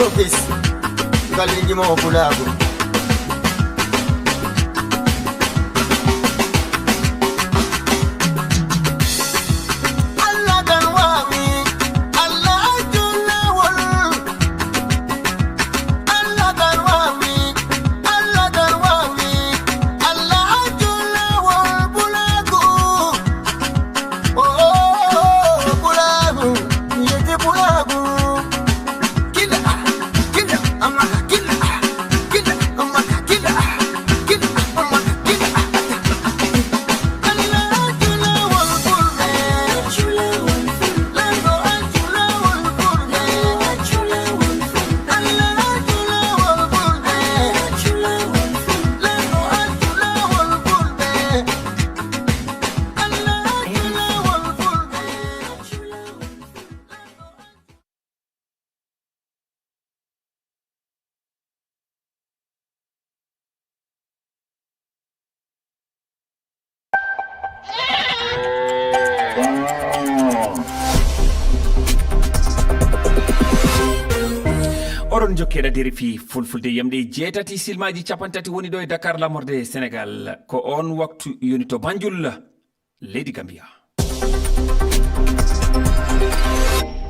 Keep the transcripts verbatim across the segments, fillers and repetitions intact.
Office, galleeji mo o pulaagu. Allah kan waawi, Allah accu laawol. Allah kan waawi, Allah kan waawi, Allah accu laawol pulaagu. Oh, oh, oh, oh, pulaagu, yetti pulaagu. Oɗon jokki heɗaade R F I Fulfulde, yamɗe jeetati silmaaji capanɗe tati woni ɗo e Dakar, laamorde Senegal. Ko on waktu yoni to Banjul, leydi Gambia.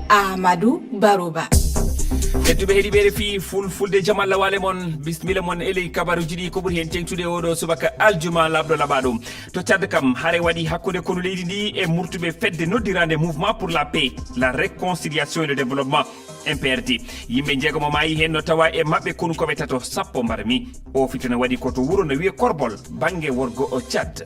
Amadou Barouba. Tedduɓe heɗiiɓe R F I Fulfulde, jam Allah waale mon, bismilla mon e ley kabaruuji ɗi, ko ɓuri heen teeŋtude e oɗo subaka aljuma laaɓɗo laaɓaaɗo. To Tchad kam, hare waɗi hakkunde konu leydi ndi e murtuɓe fedde noddiraande Mouvement pour la Paix, la Réconciliation et le Développement, M P R D. Yimɓe njeegomo maayi heen, no tawa e maɓɓe konunkooɓe tato, sappo mbarmi. O fitina waɗi ko to wuro no wiyee Korbol, bannge worgo o Tchad.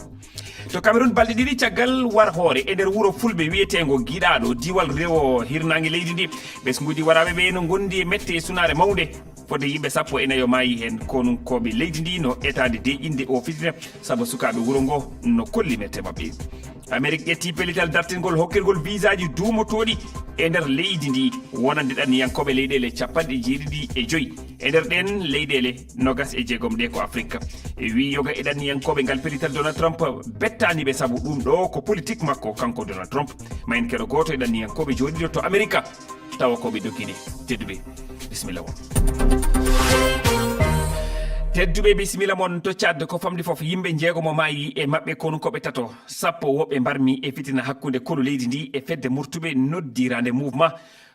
To Cameroun, balɗe ɗiɗi caggal war hoore e nder wuro fulɓe wiyeteengo Giɗaaɗo, diiwal rewo hirnaange leydi ndi, ɓesnguuji waraaɓe ɓe no ngondi e mette e sunaare mawnde. Fodde yimɓe sappo e nayo maayi heen, konunkooɓe leydi ndi no etaade deeƴinde o fitina, sabu sukaaɓe wuro ngo no kolli mette maɓɓe. Amerik ƴetti pellital dartingol hokkirgol visaaji duumotooɗi e nder leydi ndi, wonande ɗanniyankooɓe leyɗeele capanɗe jeeɗiɗi e joy. E nder ɗeen leyɗeele nogas e jeegom ɗe ko Afrik. E wii yoga e ɗanniyankooɓe ngal pellital Donald Trump bettaani ɓe, sabu ɗum ɗo ko politik makko kanko Donald Trump. Ma en keɗo gooto e ɗanniyankooɓe jooɗiiɗo to Amerika, tawa ko ɓe doggine. Tedduɓe, bisimilla mon. Tedduɓe, bisimilla mon. To Tchad, ko famɗi fof, yimɓe njeegomo maayi, e maɓɓe konunkooɓe tato, sappo woɓɓe mbarmi e fitina hakkunde konu leydi ndi e fedde murtuɓe noddiraande Mouvement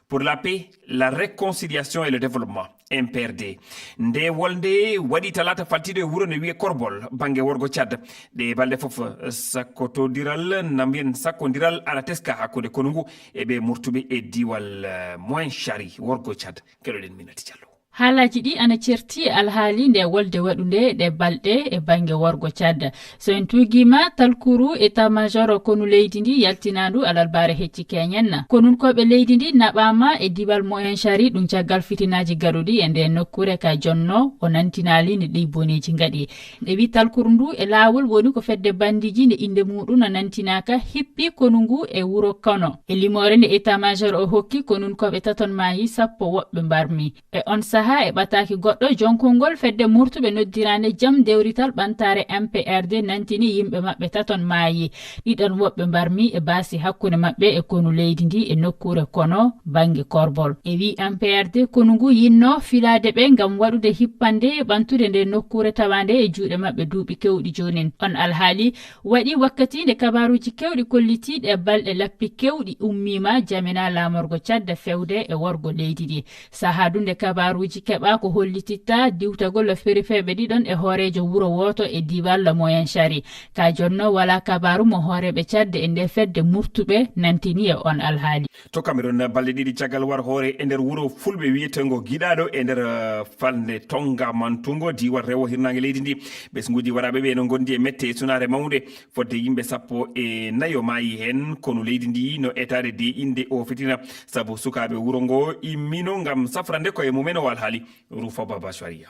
pour la Paix, la Réconciliation et le Développement, M P R D. Nde wolde waɗi talaata faltiiɗo e wuro no wiyee Korbol, bannge worgo Tchad. Ɗe balɗe fof, sakkotodiral, na mbiyen sakkondiral, ana teska hakkunde konu ngu e ɓe murtuɓe e diiwal, eh, Moin Chari, worgo Tchad. Keɗoɗen Minati Diallo. Haalaaji ɗi ana certi e alhaali nde wolde waɗunde ɗe balɗe e bannge worgo Tchad. So en tuugiima talkuru état-major konu leydi ndi yaltinaandu alarbaare hecci keñen, konunkooɓe leydi ndi naɓaama e diiwal Moin Chari, ɗum caggal fitinaaji gaɗuɗi e nde nokkuure ka jonno o nantinaali nde ɗi boneeji ngaɗi. E wi talkuru ndu e laawol woni ko fedde bandiiji nde innde muɗum nantinaaka hippi konu ngu e wuro Kono. E limoore nde état-major o hokki, konunkooɓe taton maayi, sappo woɓɓe mbarmi. E on sahaa, e ɓataaki goɗɗo, jonkongol fedde murtuɓe noddiraande Jam Dewrital Ɓantaare M P R D nantini yimɓe maɓɓe taton maayi. Ɗiɗon woɓɓe mbarmi e baasi hakkunde maɓɓe e konu leydi ndi e nokkuure Kono, bannge Korbol. E wii M P R D, konu ngu yinno filaade ɓe ngam waɗude hippande e ɓantude nde nokkuure tawaande e juuɗe maɓɓe duuɓi keewɗi joonin. On alhaali waɗi wakkati nde kabaaruuji keewɗi kollitiiɗi e balɗe lappi keewɗi ummiima jamina laamorgo Tchad fewde e worgo leydi ndi. Sahaa du nde kabaaruuji keɓaa ko hollititta diwtagol ferifeeɓe ɗiɗon e hooreejo wuro wooto e diiwal Moyen Chari. Ka jonno, walaa kabaaru mo hooreeɓe Tchad e nde fedde murtuɓe nantini e on alhaali. To Cameroun, balɗe ɗiɗi caggal war hoore e nder wuro fulɓe wiyeteengo Giɗaaɗo e nder, eh, falnde Tonga Mantungo, diiwal rewo hirnaange leydi ndi, ɓesnguuji waraaɓe ɓe no ngondi e mette e sunaare mawnde. Fodde yimɓe sappo e nayo maayi heen, konu leydi ndi no etaade deeƴinde o fitina, sabu sukaaɓe wuro ngo immino ngam safrande koye mumen o alhaali. Rufa Baba Sharia.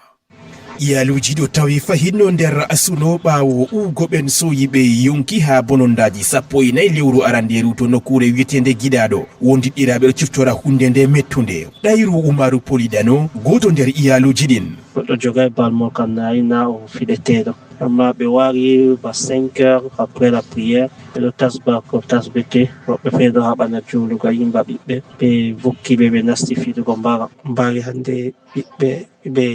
Iyaaluuji ɗo tawi fahinno nder suno ɓaawo uwgo ɓen sooyi ɓe yonki haa bonondaaji sappo e nayi lewru arandeeru to nokkuure wiyeteende Giɗaaɗo. Wondiɗɗiraaɓe ɗo ciftora huunde nde mettunde. Ɗayru Umaru Polidano, gooto nder iyaaluuji ɗin. Goɗɗo jogaay bal mo kam nayi na o fiɗeteeɗo. Amma ɓe wari ba cinq heures après la prière. Ɓe ɗo tasba ko tasbete, woɓɓe feere ɗo haɓana juulugo yimba ɓiɓɓe, ɓe vukki ɓe, ɓe nasti fiɗugo mbara. Mbari hannde ɓiɓɓe ɓe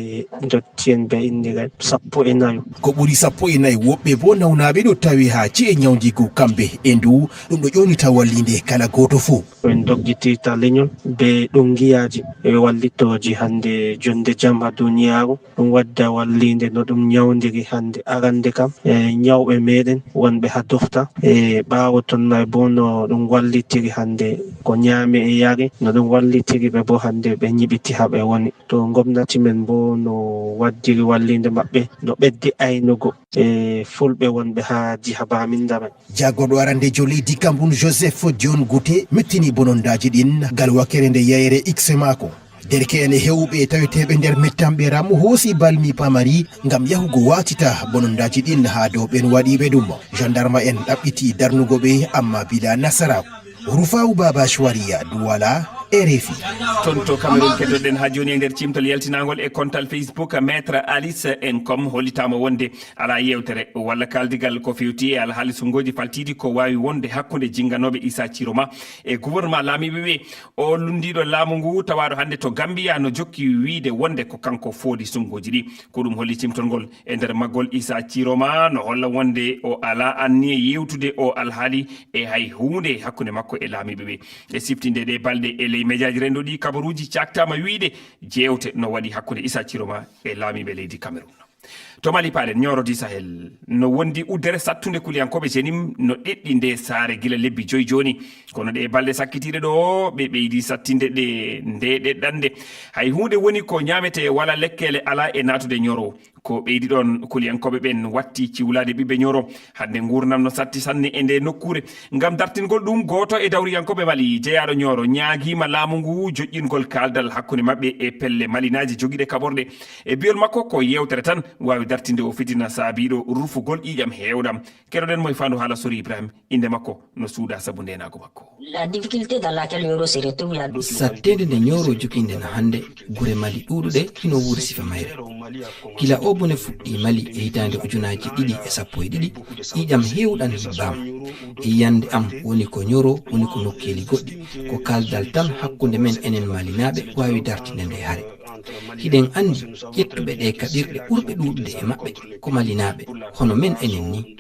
ndotti'en ɓe inndiray sappo e nayo. Ko ɓuri sappo e nayi woɓɓe boo nawnaaɓe ɗo tawi haa ci'e nyawndiigu kambe e ndu, ɗum ɗo ƴownita walliinde kala gooto fuu. Ko en doggitirta leñol bee ɗum ngiyaaji e wallitooji hannde jonnde jam haa duniyaaru. Ɗum wadda walliinde no ɗum nyawndiri hannde. Arande kam, e nyawɓe meeɗen wonɓe haa dofta, e ɓaawo ton nay boo no ɗum wallitiri hannde ko nyaame e yare, no ɗum wallitiri ɓe boo hannde ɓe nyiɓiti haa ɓe woni. To ngomnati men boo no waddiri walliinde maɓɓe, no ɓeddi aynugo e fulɓe wonɓe haa jiha baaminda men. Jaagorɗo arandeejo leydi Cameroun, Joseph Dion Gouté, mettini bonondaaji ɗin ngal wakere nde yayre X maako. Derke'en e heewɓe taweteeɓe nder mettamɓe Ram hoosi balmi pamari ngam yahugo waatita bonondaaji ɗin haa dow ɓen waɗiiɓe ɗum. Jandarma en ɗaɓɓiti darnugo ɓe, amma bila nasaraaku. Rufawu Baba Shwariya, Duwala, R F I. Ton to Cameroun, keddoɗen haa jooni e nder cimtol yaltinaangol e kontal Facebook, Maître Alice Nkom hollitaama wonde alaa yeewtere walla kaaldigal ko fewti e alhaali sunngooji faltiiɗi ko waawi wonde hakkunde jinnganooɓe Issa Tchiroma e gouvernement laamiiɓe ɓe. O lunndiiɗo laamu ngu tawaaɗo hannde to Gambia no jokki wiyde wonde ko kanko foodi sunngooji ɗi. Ko ɗum holli cimtol ngol. E nder maggol, Issa Tchiroma no holla wonde o alaa anniya yeewtude o alhaali e hay huunde hakkunde makko e laamiiɓe ɓe. E siftinde ɗe balɗe e ley mejaaji renndo ɗi, kabaruuji caaktaama wiyde jeewte no waɗi hakkunde Issa Tchiroma e laamiiɓe leydi Cameroun. To Mali paaɗen, Nioro du Sahel no wondi uddere sattunde kuliyankooɓe jenim no ɗeɗɗi nde saare gila lebbi joyi jooni. Kono ɗe balɗe sakkitiiɗe ɗo, ɓe ɓeydi sattinde ɗe nde ɗeɗɗande. Hay huunde woni ko ñaametee wala lekkeele alaa e naatude Nioro. Ko ɓeydi ɗon kuliyankooɓe ɓen watti ciwlaade ɓiɓɓe Nioro. Hannde nguurndam no satti sanne e nde nokkuure. Ngam dartingol ɗum, gooto e dawriyankooɓe Mali jeyaaɗo Nioro ñaagiima laamu ngu joƴƴingol kaaldal hakkunde maɓɓe e pelle malinaaje jogiiɗe kaɓorɗe. E biyol makko, ko yeewtere tan waawi dartinde o fitina saabiiɗo rufugol ƴiiƴam heewɗam. Keɗoɗen mo e faandu haala Sori Ibrahim, innde makko no suuɗa sabu ndeenaagu makko. La difficulté dans laquelle Nioro se retrouve, il y a Satteende nde Nioro joginden hannde, gure Mali ɗuuɗuɗe hino wuuri sifa mayre. Gila oo bone fuɗɗii Mali e hitaande ujunaaji ɗiɗi e sappo e ɗiɗi, ƴiiƴam heewɗam hibbaama. E yiyannde am, woni ko Nioro, woni ko nokkeeli goɗɗi, ko kaaldal tan hakkunde men enen Malinaaɓe waawi dartinde ndee hare. Hiɗen anndi ƴettuɓe ɗee kaɓirɗe ɓurɓe ɗuuɗude e maɓɓe ko Malinaaɓe, hono men enen nii.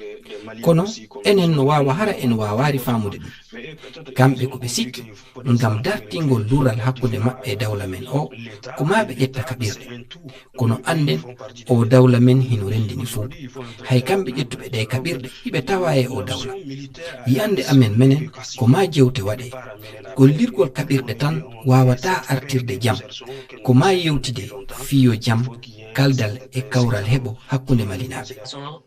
Kono enen no waawa hara en waawaari faamude ɗum. Kamɓe ko ɓe sikki ngam dartingol luural hakkunde maɓɓe e dawla men o, ko maa ɓe ƴetta kaɓirɗe. Kono annden, o dawla men hino renndini fuu. Hay kamɓe ƴettuɓe ɗee kaɓirɗe, hiɓe tawaa e o dawla. Yiyannde amen menen, ko maa jeewte waɗee. Gollirgol kaɓirɗe tan waawataa artirde jam. Ko maa yewtidee fii yo jam, kaldal e kawral heɓo hakkunde Malinaaɓe.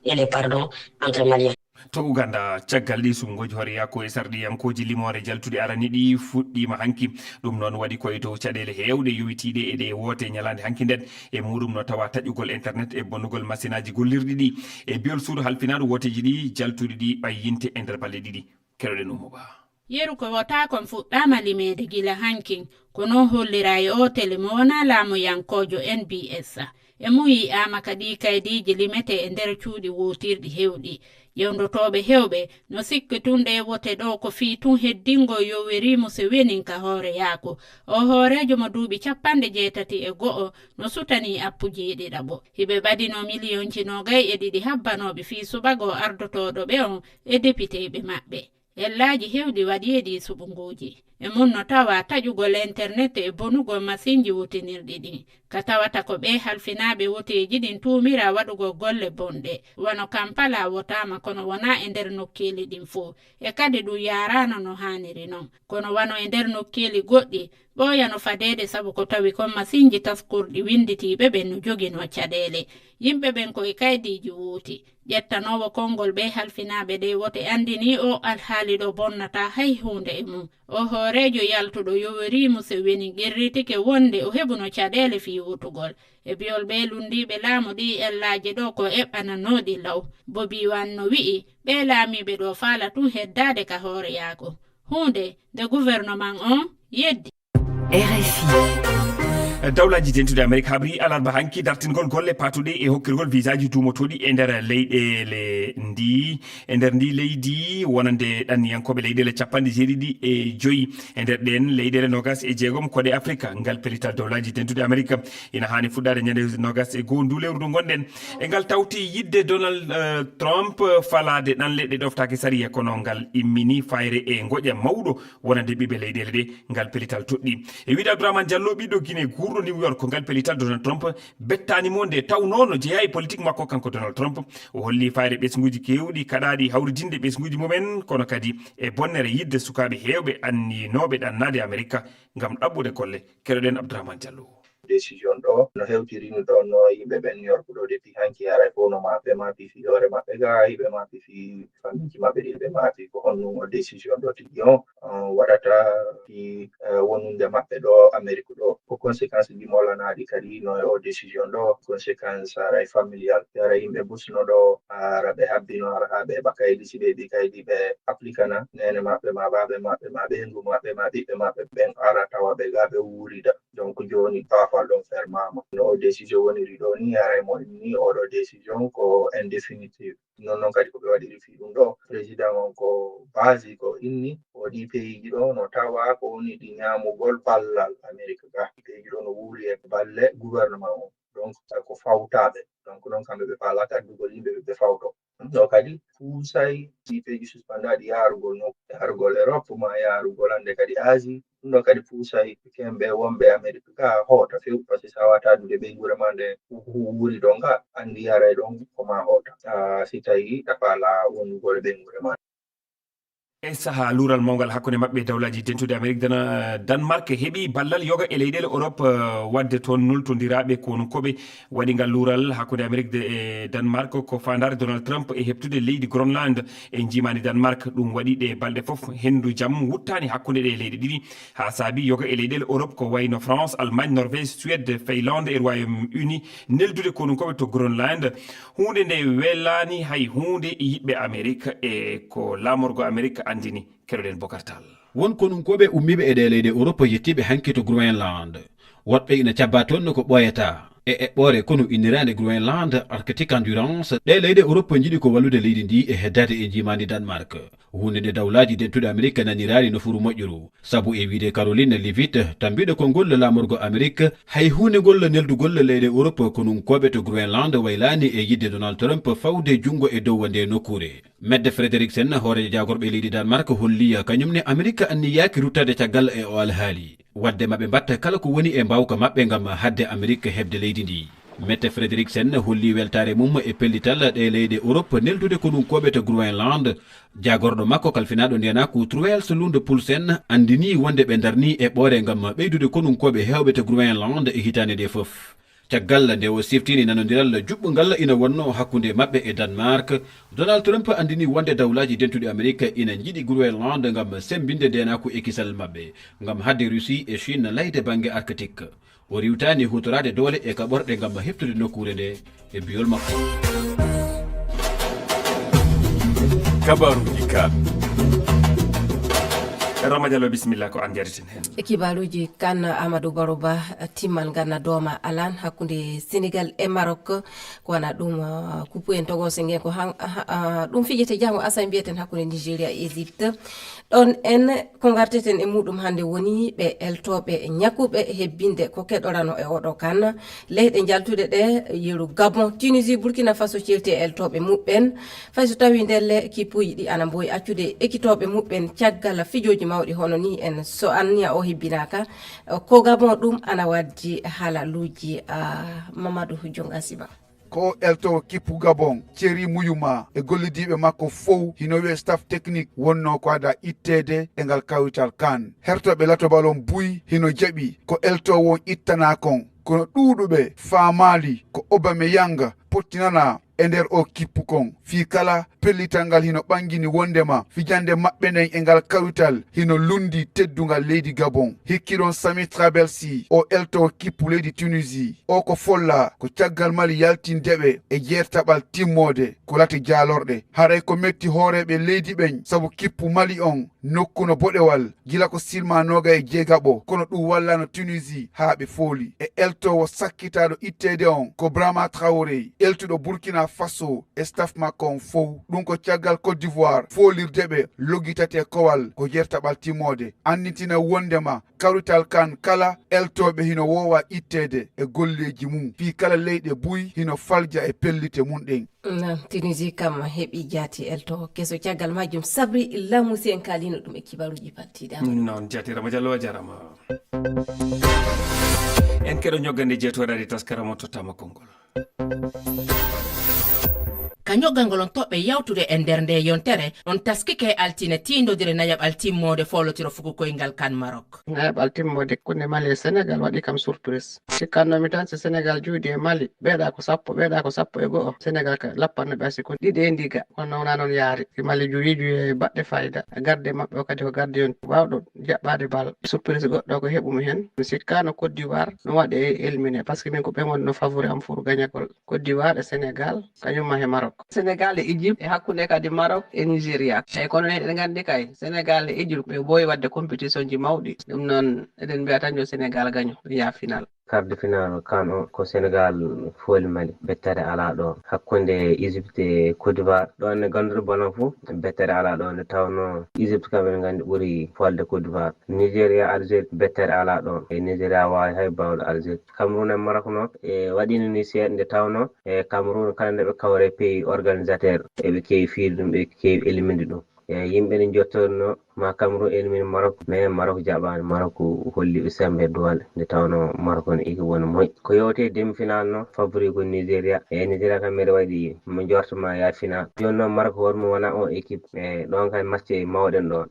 Et les pardons entre Maliens. To Uganda, caggal ɗi suɓngooji hooreyaaku e sarɗiyankooji limoore jaltuɗi arani ɗi fuɗɗiima hanki. Ɗum noon waɗi ko e dow caɗeele heewɗe yowitiiɗe e ɗee woote ñalaande hanki nden. E muuɗum no tawa taƴugol internet e bonnugol masinaaji gollirɗi ɗi. E biyol suudu halfinaaɗo wooteeji ɗi jaltuɗi ɗi ɓayyinte e nder balɗe ɗiɗi. Keɗoɗen Ummu Ba. Yeru ko wota kon fuɗɗaama limeede gila hankin, ko non holliraa e oo tele mo wonaa laamuyankoojo N B S. E mum yi'aama kadi kaydiiji limetee e nder cuuɗi wootirɗi heewɗi. Ƴewndotooɓe heewɓe no sikki tun ɗee wote ɗoo ko fii tun heddingol Yoweri Museveni ka hooreyaaku. Oo hooreejo mo duuɓi cappanɗe jeetati e go'o no sutanii appu jeeɗiɗaɓo. Hiɓe ɓadinoo miliyonji noogay e ɗiɗi habbanooɓe fii subagoo ardotooɗo ɓe on e depiteeɓe maɓɓe. Ellaaji heewɗi waɗi e ɗii suɓngooji. E mun no tawa taƴugol internet e bonugol masinji wotinirɗi ɗin. Ka tawata ko ɓee halfinaaɓe woteeji ɗin tuumiraa waɗugol golle bonɗe. Wano Kampala wotaama kono wonaa e nder nokkeeli ɗin fow. E kadi ɗum yaaraano no haaniri non. Kono wano e nder nokkeeli goɗɗi, ɓooya no fadeede sabu ko tawi kon masinji taskorɗi winnditiiɓe ɓen no joginoo caɗeele. Yimɓe ɓen ko e kaydiiji wooti. Ƴettanoowo konngol ɓee halfinaaɓe ɗee wote anndinii oo alhaali ɗoo bonnataa hay huunde e mum. Oo hooreejo yaltuɗo Yoweri Museveni qirritike wonnde o heɓuno caɗeele fii wotugol. E bi'ol ɓee lunndiiɓe laamu ɗii ellaaji ɗoo ko eɓɓananooɗi law. Bobi Wine no wi'i ɓee laamiiɓe ɗoo faala tun heddaade ka hooreyaaku. Huunde nde gouvernement on yeddi. R F I. Dawlaaji Dentuɗi Amerik habri alarba hanki dartingol golle paatuɗe e hokkirgol visaaji duumotooɗi e nder leyɗeele Ndi e nder ndi leydi wonande ɗanniyankooɓe leyɗeele capanɗe jeeɗiɗi e joyi. E nder ɗen leyɗeele nogas e jeegom koɗe Afrika, ngal pellital dowlaaji dentuɗe Amerika ina haani fuɗɗaade ñande nogas e goo ndu lewru ndu ngonɗen. E ngal tawti yiɗde Donald, eh, Trump falaade ɗanle ɗe ɗoftaaki sariya, kono ngal immini fayre e ngoƴa mawɗo wonande ɓiɓɓe leyɗeele ɗe. Ngal pellital toɗɗi. E wiide Abdourahmane Diallo, ɓiɗɗo Guinée guurɗo New York, ngal pellital Donald Trump bettaani mo nde tawnoo no jeyaa e politik makko kanko Donald Trump. O holli fayre ɓesnguuji keewɗi kaɗaaɗi hawridinde ɓesnguuji mumen, kono kadi e bonnere yiɗde sukaaɓe heewɓe anniynooɓe ɗannaade Amerika ngam ɗaɓɓude golle. Keɗoɗen Abdourahmane Diallo. Décision ɗo no hewtiri ni ɗon no yimɓe ɓen New York ɗo depuis hanki haray fof no maɓɓe maapi fii hoore maɓɓe ga, yimɓe maapi fii famille maɓɓe ɗi ɓe maapi ko honno o décision ɗo tigi on, uh, waɗata fii, uh, wonunde maɓɓe ɗo Amerique ɗo. Ko conséquence ɗi molanaaɗi kadi no e o décision ɗo, conséquence haray familial. Haray yimɓe Busno ɗo, hara ɓe habbino, hara haa ɓe heɓa kaydi, si ɓe heɓi kaydi ɓe applikana neene maɓɓe ma, baaɓe maɓɓe ma, ɓeyngu maɓɓe ma, ɓiɓɓe maɓɓe ɓen ara tawa ɓe ga ɓe wuurida. Donc jooni baafal ɗon fermaama. No o décision woniri ɗo ni, haray mo inni oɗo décision ko indéfinitive. Non non kadi ko ɓe waɗiri fii ɗum ɗo. Président on ko basi ko inni o ɗi pays ji ɗo no tawa ko woni ɗi ñaamugol ballal Amérique ga. Pays ji ɗo no wuuri e balle gouvernement on. Donc ko fawtaaɓe. Donc non kamɓe ɓe faalaaka addugol yimɓe ɓe ɓe fawto. Ɗum ɗo kadi puusay ɗi pays ji suspendaaɗi yaarugol no, yaarugol Europe ma yaarugol hannde kadi Asie. Ɗum ɗo kadi puusay kemɓe wonɓe Amérique ga hoota few, parce que so a waata addude ɓeynguure ma nde hu-, hu-, wuuri ɗon ga, anndi yaray ɗon ko ma hoota. Ah, si tawi a faala wonugol e ɓeynguure ma. E saha luural mawngal hakkunde maɓɓe, dawlaaji dentuɗi Amerik dana, Danmark heɓi ballal yoga e leyɗeele Europe, eh, waɗde toon nultondiraaɓe konunkooɓe. Waɗi ngal luural hakkunde Amerik de, e Danmark ko faandaare Donald Trump e heɓtude leydi Groenland e njiimaandi Danmark. Ɗum waɗi ɗe balɗe fof henndu jam wuttaani hakkunde ɗe leyɗe ɗiɗi, haa saabi yoga e leyɗeele Europe ko wayno France, Allemagne, Norvège, Suède, Finlande e Royaume-Uni neldude konunkooɓe to Groenland. Huunde nde welaani hay huunde e yiɓɓe Amerik e ko laamorgo Amerik anndini. Keɗoɗen Bokar Tall. Won konunkooɓe ummiiɓe e ɗee leyɗe Europe yettiiɓe hanki to Groenland. Woɗɓe ina cabba toon no ko ɓooyataa. E eɓɓoore konu inniraande Groenland Arctic Endurance, ɗee leyɗe Europe njiɗi ko wallude leydi ndi e heddaade e njiimaandi Danmark. Huunde nde dawlaaji dentuɗi Amerik naniraali no furu moƴƴuru. Sabu e wiide Caroline Leavitt, tambiiɗo konngol laamorgo Amerik, hay huunde ngol neldugol leyɗe Europe konunkooɓe to Groenland waylaani e yiɗde Donald Trump fawde junngo e dow ndee nokkuure. Mette Frederiksen, hooreejo jaagorɓe leydi Danmark, holli kañum ne Amerik anniyaaki ruttaade caggal e o alhaali. Waɗde maɓe mbaɗta kala ko woni e mbaawka maɓɓe ngam haɗde Amerik heɓde leydi ndi. Mette Frederiksen holli weltaare mum e pellital ɗee leyɗe Europe neldude konunkooɓe to Groenland. Jaagorɗo makko kalfinaaɗo ndeenaaku Truls Lund Poulsen anndinii wonde ɓe ndarnii eɓɓoore ngam ɓeydude konunkooɓe heewɓe to Groenland e hitaande nde fof. Caggal nde o siftini nanondiral juɓɓungal ina wonnoo hakkunde maɓɓe e Danmark, Donald Trump anndini wonde dawlaaji dentuɗi Amerik ina njiɗi Groenland ngam semmbinde ndeenaaku e kisal maɓɓe, ngam haɗde Russie e Chine layde bannge Arctique. O riwtaani huutoraade doole e kaɓorɗe ngam heɓtude nokkuure nde e biyol makko. Kabaaruuji kan. Rama Diallo, bisimilla, ko aan jareten heen. E kibaaruuji kan, Amadou Baro Ba, timmal ngal na dooma alaan hakkunde Sénégal e Maroc. Ko wana ɗum, ah, kupu en togose ngen ko han-, ah, ah, ɗum fijete janngo asan mbiyeten hakkunde Nigeria e Égypte. Ɗon en ko ngarteten e muɗum hannde woni ɓe eltooɓe ñakuɓe hebbinde ko keɗorano e oɗo kan. Leyɗe njaltuɗe ɗe yeru Gabon, Tunisie, Burkina Faso celti e eltooɓe muɓɓen. Fay so tawi ndelle kippuji ɗi ana mboyi accude ekitooɓe muɓɓen caggal fijooji mawɗi hono ni en so anniya o hebbinaaka. Ko Gabon ɗum ana waddi haalaluuji, ah, Mamadou Jonga Siba. Ko o eltowo kippu Gabon, Thierry Muyuma, e gollidiiɓe makko fow, hino wi'e staff technique, wonnoo ko ada itteede e ngal kawital kan. Hertoɓe latobal on buy hino jaɓi ko eltowo on ittanaa kon. Kono ɗuuɗuɓe faamaali ko Aubameyang pottinanaa e nder o kippu kon. Fii kala pellital ngal hino ɓangini wondema fijande maɓɓe nden e ngal kawital hino lundi teddungal leydi Gabon. Hikki ɗon Sami Trabelsi, o eltowo kippu leydi Tunisie. O ko folla ko caggal Mali yaltinde ɓe e jeertaɓal timmoode ko late jaalorɗe. Haray ko metti hooreeɓe leydi ɓen sabu kippu Mali on nokku no boɗewal gila ko silma nooga e jeegaɓo, kono ɗum wallano Tunisie haa ɓe fooli. E eltowo sakkitaaɗo itteede on ko Brahma Traoré, eltuɗo Burkina Faso e staff makko on fow. Ɗum ko caggal Côte d'Ivoire foolirde ɓe logitate kowal ko jertaɓal timmoode. Annitina wondema karutal kan kala eltooɓe hino woowa itteede e golleeji mum. Fii kala leyɗe buy hino falja e pellite mum ɗen. Nan, Tunisie kam heɓi jaati elto keso. Caggal majjum, Sabri Lamusi en kaalino ɗum e kibaruuji paltiiɗi. Noon, jaati Rama Jallo, a jarama. En keɗo ñoggande jeetoɗaɗi taskara mo tottama konngol. Ka ñoggangol on toɓɓe yawtude e nder nde yontere, on taskike e altine tiindodire nayaɓal timmoode foolotiro fuku koyngal kan Marok. Nayaɓal timmoode kunde Mali e Senegal waɗi kam surprise. Sikkannomi tan si Senegal juuɗi e Mali, ɓeeɗa ko sappo, ɓeeɗa ko sappo e go'o. Senegal ka lappanno ɓe asi kon ɗiɗi e ndiga. Kono wona noon yaari. Si Mali juuyi juuyi e baɗɗe fayida. Garde maɓɓe o kadi ko garde yon baawɗo jaɓɓaade bal. Surprise goɗɗo ko heɓumi heen. Mi sikkaano Côte d'Ivoire no waɗe éliminé, parce que min ko ɓe wonno favori am pour gagnagol. Côte d'Ivoire e Senegal, kañum ma he Maroc. Senegal e Égypte, e hakkunde kadi Maroc e Nigeria. Eyi, kono ne eɗen nganndi kay, Senegal e Égypte, ɓe mboowi waɗde compétition ji mawɗi. Ɗum noon, eɗen mbiya tan yo Senegal gaño, yaa final. Quart de finale kan o ko Senegal fooli Mali, bettere alaa ɗo. Hakkunde Égypte e Côte d'Ivoire, ɗo ne ganduɗo ballon fof, bettere alaa ɗo. Nde tawno Égypte kam en nganndi ɓuri foolde Côte d'Ivoire. Nigeria, Algérie, bettere alaa ɗo. E Nigeria waawi hay bawɗo Algérie. Cameroun e Maroc noon, e waɗino ni seeɗa nde tawno e Cameroun kala nde ɓe kawre pays organisateur, eɓe keewi fiide ɗum, ɓe keewi éliminé ɗum. E yimɓe ne njottorno ma Cameroun éliminé Maroc, mais Maroc jaɓaani. Maroc holli ɓe sembe doole nde tawno Maroc no équipe woni moƴƴi. Ko yewte demi-finale no, favori ko Nigeria. E Nigeria kam mbeɗa waɗi mo njorto ma yaa final. Jooni noon Maroc hoore mum wona o équipe. E ɗon kay match e mawɗen ɗon.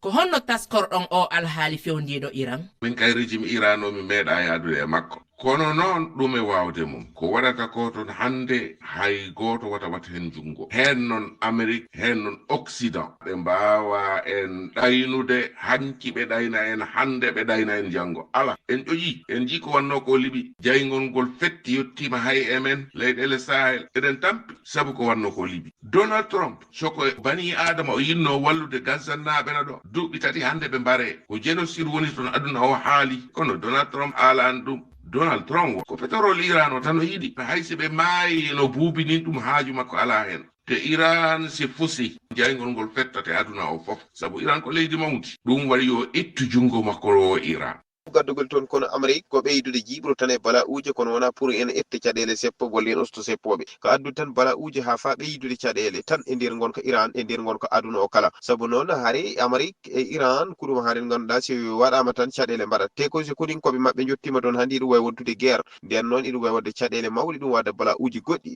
Ko honno taskorɗon o alhaali fewndiiɗo Iran? Min kay régime Iran o mi meeɗa yaadude e makko. Kono noon ɗum e waawde mum. Ko waɗata ko toon hannde hay gooto wata wat heen junngo. Heen noon Amérique, heen noon Occident. Ɓe mbaawa en ɗaynude, hanki ɓe ɗayna en, hannde ɓe ɗayna en janngo. Alaa, en ƴoƴii, en njii ko wannoo ko Libi. Jayngol ngol fetti yettiima hay e men, leyɗeele Sahel. Eɗen tampi sabu ko wannoo ko Libi. Donald Trump, so ko banii Aadama o yinnoo wallude Gazzannaaɓe na ɗo, duuɓi tati hannde ɓe mbaree. Ko génocide woni toon aduna o haali, kono Donald Trump haalaani ɗum. Donald Trump wo ko pétrole Iran o tan o yiɗi. Hay si ɓe maayi no buubi nin ɗum haaju makko alaa heen. Te Iran si fusi, jayngol ngol fettate aduna o fof. Sabu Iran ko leydi mawndi. Ɗum waɗi yo ittu junngo makko o Iran. Gaddugol toon kono Amérique ko ɓeydude jiiɓru tan e bala'uuje, kono wonaa pour en ette caɗeele seppo walla en usto seppooɓe. Ko addude tan bala'uuje haa faa ɓeydude caɗeele tan e nder ngonka Iran, e nder ngonka aduna o kala. Sabu noon, hari Amérique e Iran ko ɗum hari ngannduɗaa si waɗaama tan caɗeele mbaɗat. Te ko si koninkooɓe maɓɓe njottiima toon hannde, iɗum wawi wontude guerre. Nden noon iɗum wawi waɗde caɗeele mawɗe, ɗum waɗa bala'uuje goɗɗi.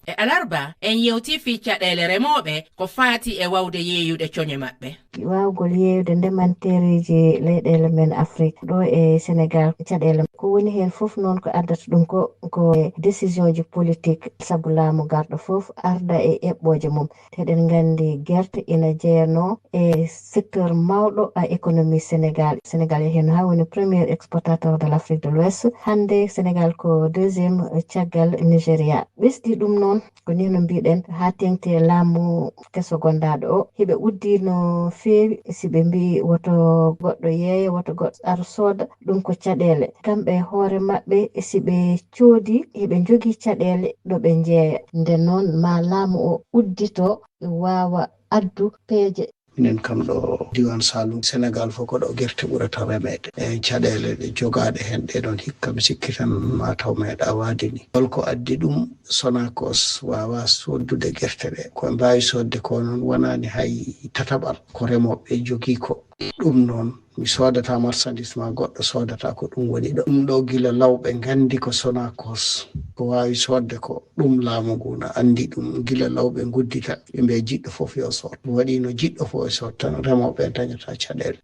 E alarba, en yewti fii caɗeele remooɓe ko faati e wawde yeeyude coñe maɓɓe. Waawgol yeeyude ndemanteeriiji leyɗeele men Afrik, ɗo e Senegal, caɗeele ko woni heen fof noon ko addata ɗum ko, ko décision ji politique, sabu laamu garɗo fof arda e eɓɓooje mum. Te eɗen nganndi gerte ina jeyanoo e secteur mawɗo a économie Senegal. Senegal e heen haa woni premier exportateur de l'Afrique de l'Ouest. Hannde Senegal ko deuxième caggal Nigeria. Ɓesdi ɗum noon, ko nii no mbiɗen, haa teeŋti e laamu keso gondaaɗo o, hiɓe uddii no feewi, si ɓe mbii woto goɗɗo yeeya, woto goɗɗo ar sooda, ɗum ko caɗeele. Kamɓe e hoore maɓɓe, si ɓe coodi, hiɓe njogii caɗeele ɗo ɓe njeeya. Nde noon, maa laamu o uddito, waawa addu peeje. Minen kam ɗo diiwaan Saalum, Senegal fof ko ɗo gerte ɓurata remeede. E caɗeele ɗe jogaaɗe heen ɗee ɗoon, hikka mi sikki tan maa taw meeɗaa waade ni. Hol ko addi ɗum? Sonacos waawaa sooddude gerte ɗe. Ko ɓe mbaawi soodde ko noon wonaani hay tataɓal. Ko remooɓe ɓe njogii ko. Ɗum noon, mi soodataa marchandise maa goɗɗo soodataa, ko ɗum woni ɗo. Ɗum ɗo gila law ɓe nganndi ko Sonacos ko waawi soodde ko. Ɗum laamu ngu na anndi ɗum gila law ɓe nguddita, ɓe mbiya jiɗɗo fof yo sood. Ɗum waɗi no jiɗɗo fof e sood tan, remooɓe ɓe dañata caɗeele.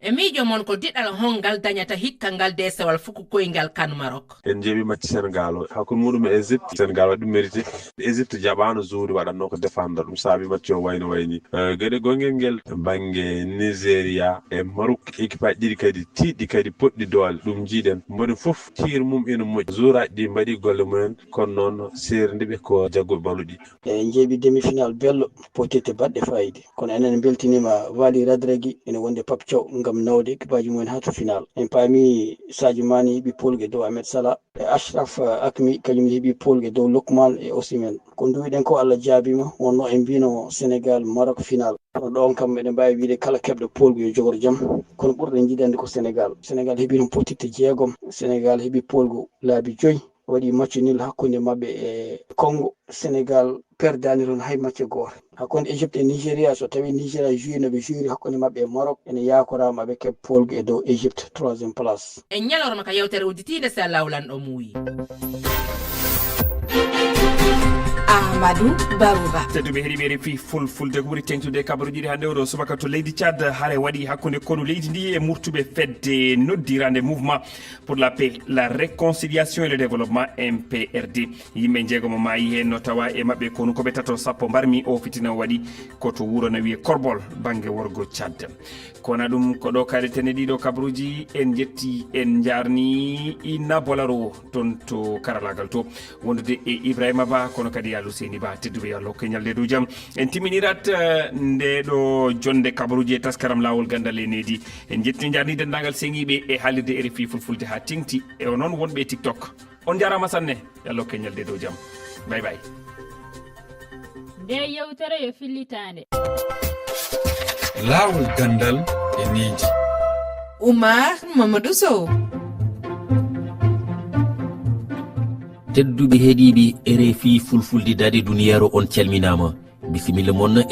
E miijo mon, ko diɗal honngal dañata hikka ngal deesewal fuku koyngal kan Maroc? En njeeɓi match Senegal o, hakkunde muɗum e Égypte. Senegal waɗi ɗum mérité. Égypte jaɓaano jouer, waɗatno ko défendre, ɗum saabi match o wayno wayni. Eh, geɗe gongel ngel, bannge Nigeria e Maroc, équipe aji ɗiɗi kadi tiiɗɗi, kadi poɗɗi doole. Ɗum njiiɗen. Mboɗen fof, tir mum ina moƴƴi. Joueur aji ɗi mbaɗi golle mumen, kono noon seerndiɓe ko jagguɓe ballon ɗi. E njeeɓi demi-finale belɗo, potete baɗɗe fayida. Kono enen mbeltiniima Waly Reug Reug ina wonde Pape Thiaw. ngam nawde ekipaaji mumen haa to final. En paami Sadio Mané heɓi poolgu e dow Ahmed Salah, e Achraf Hakimi kañum ne heɓi poolgu e dow Lookman e Osimhen. Ko nduwiɗen ko Allah jaabiima, wonno en mbino Sénégal Maroc final. Kono ɗon kam eɗen mbaawi wiide kala keɓɗo poolgu yo jogor jam. Kono ɓurɗen yiɗande ko Sénégal. Sénégal heɓi ɗum pottitte jeegom. Sénégal heɓi poolgu laabi joyi. Waɗi match nul hakkunde maɓɓe e Congo. Sénégal perdaani toon hay match gooto. Hakkunde Égypte e Nigeria, so tawi Nigeria joué no ɓe jouiri hakkunde maɓɓe e Maroc, ene yaakoraa maɓe keɓ poolgu e dow Égypte, troisième place. E ñalorma ka yewtere udditiinde, si Allaahu lanɗo muuyi. Amadou Barouba. Tedduɓe heɗiɓe R F I Fulfulde, ko ɓuri teŋtude e kabaruji ɗi hannde oɗo subaka to leydi Tchad, hare waɗi hakkunde konu leydi ndi e murtuɓe fedde noddirande Mouvement pour la Paix, la Réconciliation et le Développement, M P R D. Yimɓe jeegomo maayi heen, no tawa e maɓɓe konu ko ɓe tato, sappo mbarmi. O fitina waɗi ko to wuro na wiye Korbol, bannge worgo Tchad. Kono ɗum ko ɗo kaaleten e ɗiɗo kabaruji. En jetti, en njaarni Ina Bolaro toon to karalaagal to, wondude e Ibrahima Ba, kono kadi Yallo Seyni Ba. Tedduɓe, yo Allah hokke ñalɗe dow jam. En timminirat, eh, nde ɗo jonde kabaruji e taskaram Laawol Ganndal e Needi. En jetti, njaarni denndaangal seŋiiɓe e haalirde R F I Fulfulde haa teŋti, e onon wonɓe e TikTok. On njaaraama sanne, yo Allah hokke ñalɗe dow jam. Bye bye. Nde yewtere yo fillitaande. Laawol Ganndal e Needi. Oumar Mamadou Sow. Tedduɓe heɗiiɓe R F I Fulfulde Daande Duniyaaru, on calminaama. Bisimilla mon e